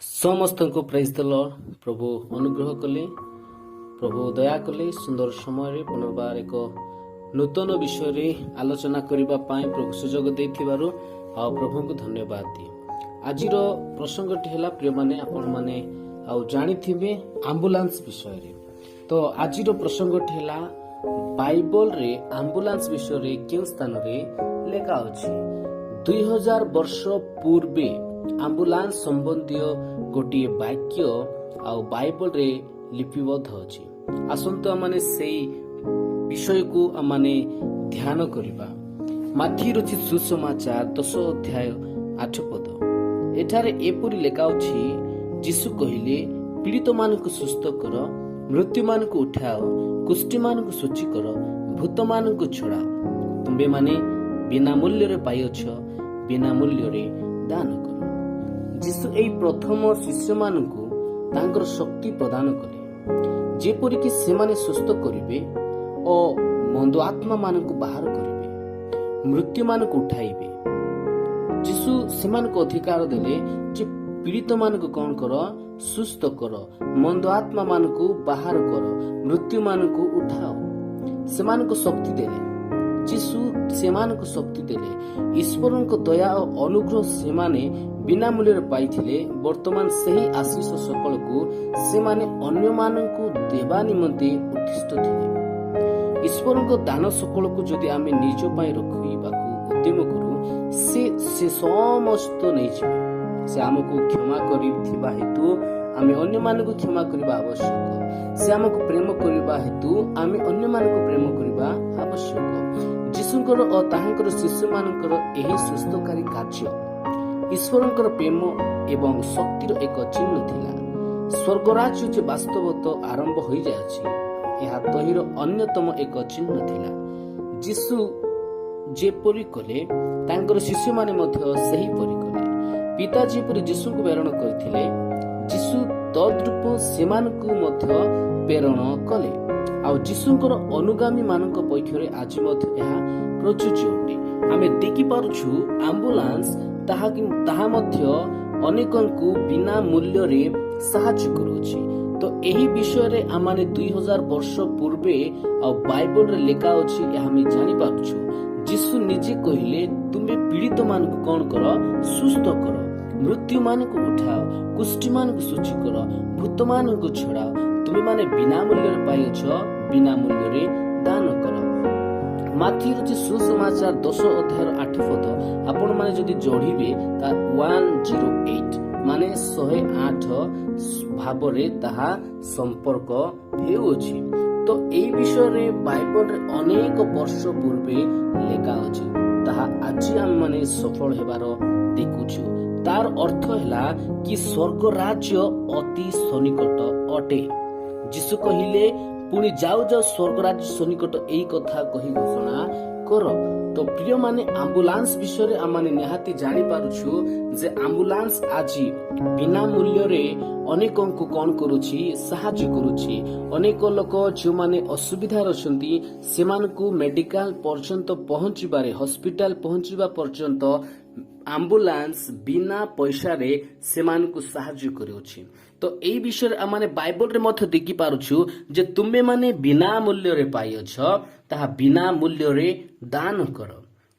ସମସ୍ତଙ୍କୁ ପ୍ରେଜ୍ ଦ ଲର୍ଡ। ପ୍ରଭୁ ଅନୁଗ୍ରହ କଲେ, ପ୍ରଭୁ ଦୟା କଲେ, ସୁନ୍ଦର ସମୟରେ ପୁନର୍ବାର ଏକ ନୂତନ ବିଷୟରେ ଆଲୋଚନା କରିବା ପାଇଁ ପ୍ରଭୁ ସୁଯୋଗ ଦେଇଥିବାରୁ ଆଉ ପ୍ରଭୁଙ୍କୁ ଧନ୍ୟବାଦ ଦିଏ। ଆଜିର ପ୍ରସଙ୍ଗଟି ହେଲା, ପ୍ରିୟମାନେ, ଆପଣମାନେ ଆଉ ଜାଣିଥିବେ ଆମ୍ବୁଲାନ୍ସ ବିଷୟରେ। ତ ଆଜିର ପ୍ରସଙ୍ଗଟି ହେଲା, ବାଇବଲରେ ଆମ୍ବୁଲାନ୍ସ ବିଷୟରେ କେଉଁ ସ୍ଥାନରେ ଲେଖା ଅଛି? 2000 ବର୍ଷ ପୂର୍ବେ ଆମ୍ବୁଲାନ୍ସ ସମ୍ବନ୍ଧୀୟ ଗୋଟିଏ ବାକ୍ୟ ଆଉ ବାଇବଲରେ ଲିପିବଦ୍ଧ ଅଛି। ଆସନ୍ତୁ, ଆମମାନେ ସେଇ ବିଷୟକୁ ଆମମାନେ ଧ୍ୟାନ କରିବା। ମାଥିଉ ରଚିତ ସୁସମାଚାର 10 ଅଧ୍ୟାୟ 8 ପଦ। ଏଠାରେ ଏପରି ଲେଖା ଅଛି, ଯୀଶୁ କହିଲେ, "ପୀଡ଼ିତମାନଙ୍କୁ ସୁସ୍ଥ କର, ମୃତ୍ୟୁମାନଙ୍କୁ ଉଠାଅ, କୁଷ୍ଠୀମାନଙ୍କୁ ଶୁଚି କର, ଭୂତମାନଙ୍କୁ ଛଡ଼ାଅ। ତୁମ୍ଭେମାନେ ବିନା ମୂଲ୍ୟରେ ପାଇଅଛ, ବିନା ମୂଲ୍ୟରେ ଦାନ କର।" ଯୀଶୁ ଏହି ପ୍ରଥମ ଶିଷ୍ୟମାନଙ୍କୁ ତାଙ୍କର ଶକ୍ତି ପ୍ରଦାନ କଲେ, ଯେପରିକି ସେମାନେ ସୁସ୍ଥ କରିବେ ଓ ମନ୍ଦ ଆତ୍ମାମାନଙ୍କୁ ବାହାର କରିବେ, ମୃତ୍ୟୁମାନଙ୍କୁ ଉଠାଇବେ। ଯୀଶୁ ସେମାନଙ୍କୁ ଅଧିକାର ଦେଲେ ଯେ ପୀଡ଼ିତମାନଙ୍କୁ କଣ କର? ସୁସ୍ଥ କର, ମନ୍ଦ ଆତ୍ମାମାନଙ୍କୁ ବାହାର କର, ମୃତ୍ୟୁମାନଙ୍କୁ ଉଠାଅ। ସେମାନଙ୍କୁ ଶକ୍ତି ଦେଲେ। ଯୀଶୁ ସେମାନଙ୍କୁ ଶକ୍ତି ଦେଲେ। ଈଶ୍ୱରଙ୍କ ଦୟା ଓ ଅନୁଗ୍ରହ ସେମାନେ ବିନା ମୂଲ୍ୟରେ ପାଇଥିଲେ। ବର୍ତ୍ତମାନ ସେହି ଆଶିଷ ସକଳକୁ ସେମାନେ ଅନ୍ୟମାନଙ୍କୁ ଦେବା ନିମନ୍ତେ ଉଦ୍ଦିଷ୍ଟ ଥିଲେ। ଈଶ୍ୱରଙ୍କ ଦାନ ସକଳକୁ ଯଦି ଆମେ ନିଜ ପାଇଁ ରଖିବାକୁ ଉଦ୍ୟମ କରୁ, ସେ ସେ ସମସ୍ତ ନେଇଯିବେ। ସେ ଆମକୁ କ୍ଷମା କରିଥିବା ହେତୁ ଆମେ ଅନ୍ୟମାନଙ୍କୁ କ୍ଷମା କରିବା ଆବଶ୍ୟକ। ସେ ଆମକୁ ପ୍ରେମ କରିବା ହେତୁ ଆମେ ଅନ୍ୟମାନଙ୍କୁ ପ୍ରେମ କରିବା ଆବଶ୍ୟକ। ଯୀଶୁଙ୍କର ଓ ତାହାଙ୍କର ଶିଷ୍ୟମାନଙ୍କର ଏହି ସୁସ୍ଥକାରୀ କାର୍ଯ୍ୟ ଈଶ୍ୱରଙ୍କର ପ୍ରେମ ଏବଂ ଶକ୍ତିର ଏକ ଚିହ୍ନ ଥିଲା। ସ୍ୱର୍ଗରାଜ୍ୟ ଯେ ବାସ୍ତବତଃ ଆରମ୍ଭ ହୋଇଯାଇଛି, ଏହା ତହିଁର ଅନ୍ୟତମ ଏକ ଚିହ୍ନ ଥିଲା। ଯୀଶୁ ଯେପରି କଲେ, ତାଙ୍କର ଶିଷ୍ୟମାନେ ମଧ୍ୟ ସେହିପରି କଲେ। ପିତା ଯେପରି ଯୀଶୁଙ୍କୁ ପ୍ରେରଣ କରିଥିଲେ, ଯୀଶୁ ତଦ୍ରୂପ ସେମାନଙ୍କୁ ମଧ୍ୟ ପ୍ରେରଣ କଲେ। ଆଉ ଯୀଶୁଙ୍କର ଅନୁଗାମୀ ମାନଙ୍କ ପକ୍ଷରେ ଆଜି ମଧ୍ୟ ଏହା ପ୍ରଯୁଜ୍ୟ ଅଟେ। ଆମେ ଦେଖିପାରୁଛୁ, ଆମ୍ବୁଲାନ୍ସ ତାହା ମଧ୍ୟ ଅନେକଙ୍କୁ ବିନା ମୂଲ୍ୟରେ ସାହାଯ୍ୟ କରୁଅଛି। ତ ଏହି ବିଷୟରେ ଆମମାନେ 2000 ବର୍ଷ ପୂର୍ବେ ଆଉ ବାଇବଲରେ ଲେଖା ଅଛି, ଏହା ଆମେ ଜାଣିପାରୁଛୁ। ଯୀଶୁ ନିଜେ କହିଲେ, "ତୁମେ ପୀଡ଼ିତ ମାନଙ୍କୁ କଣ କର? ସୁସ୍ଥ କର, ମୃତ୍ୟୁମାନଙ୍କୁ ଉଠାଅ, କୁଷ୍ଠୀମାନଙ୍କୁ ଶୁଚି କର, ଭୂତମାନଙ୍କୁ ଛଡ଼ାଅ। ତୁମେମାନେ ବିନା ମୂଲ୍ୟରେ ପାଇଅଛ, ବିନା ମୂଲ୍ୟରେ ଦାନ କର।" ମାଥିଉ ଯେ ସୁସମାଚାର 10 ଅଧ୍ୟାୟର 8 ପଦ ଆପଣମାନେ ଯଦି ଯୋଡ଼ିବେ, ତା 108 ମାନେ 108 ଭାବରେ ତାହା ସମ୍ପର୍କ ହେଉଅଛି। ତ ଏଇ ବିଷୟରେ ବାଇବଲରେ ଅନେକ ବର୍ଷ ପୂର୍ବେ ଲେଖା ଅଛି, ତାହା ଆଜି ଆମେମାନେ ସଫଳ ହେବାର ଦେଖୁଛୁ। ତାର ଅର୍ଥ ହେଲା କି ସ୍ୱର୍ଗ ରାଜ୍ୟ ଅତି ସନ୍ନିକଟ ଅଟେ। ଯୀଶୁ କହିଲେ, "ପୁଣି ଯାଉ ଯାଉ ସ୍ୱର୍ଗ ରାଜ୍ୟ ସନ୍ନିକଟ, ଏଇ କଥା କହି ଘୋଷଣା କର।" ତ ପ୍ରିୟମାନେ, ଆମ୍ବୁଲାନ୍ସ ବିଷୟରେ ଆମମାନେ ନିହାତି ଜାଣିପାରୁଛୁ ଯେ ଆମ୍ବୁଲାନ୍ସ ଆଜି ବିନା ମୂଲ୍ୟରେ ଅନେକଙ୍କୁ କଣ କରୁଛି? ସାହାଯ୍ୟ କରୁଛି। ଅନେକ ଲୋକ ଯେଉଁମାନେ ଅସୁବିଧାରେ ଅଛନ୍ତି, ସେମାନଙ୍କୁ ମେଡିକାଲ ପର୍ଯ୍ୟନ୍ତ ପହଞ୍ଚିବାରେ, ହସ୍ପିଟାଲ ପହଞ୍ଚିବା ପର୍ଯ୍ୟନ୍ତ ଆମ୍ବୁଲାନ୍ସ ବିନା ପଇସାରେ ସେମାନଙ୍କୁ ସାହାଯ୍ୟ କରୁଅଛି। ତ ଏଇ ବିଷୟରେ ଆମମାନେ ବାଇବଲରେ ମଧ୍ୟ ଦେଖିପାରୁଛୁ ଯେ ତୁମେମାନେ ବିନା ମୂଲ୍ୟରେ ପାଇଅଛ, ତାହା ବିନା ମୂଲ୍ୟରେ ଦାନ କର।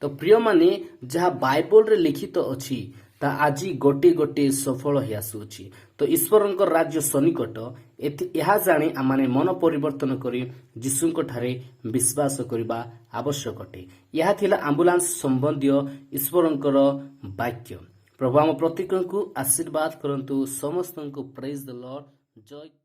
ତ ପ୍ରିୟମାନେ, ଯାହା ବାଇବଲରେ ଲିଖିତ ଅଛି, ତାହା ଆଜି ଗୋଟିଏ ଗୋଟିଏ ସଫଳ ହେଇ ଆସୁଅଛି। ତ ଈଶ୍ୱରଙ୍କ ରାଜ୍ୟ ସନ୍ନିକଟ, ଏହା ଜାଣି ଆମମାନେ ମନ ପରିବର୍ତ୍ତନ କରି ଯୀଶୁଙ୍କ ଠାରେ ବିଶ୍ୱାସ କରିବା ଆବଶ୍ୟକ ଅଟେ। ଏହା ଥିଲା ଆମ୍ବୁଲାନ୍ସ ସମ୍ବନ୍ଧୀୟ ଈଶ୍ୱରଙ୍କର ବାକ୍ୟ। ପ୍ରଭୁ ଆମ ପ୍ରତ୍ୟେକଙ୍କୁ ଆଶୀର୍ବାଦ କରନ୍ତୁ। ସମସ୍ତଙ୍କୁ ପ୍ରେଜ୍ ଦ ଲର୍ଡ। ଜୟ।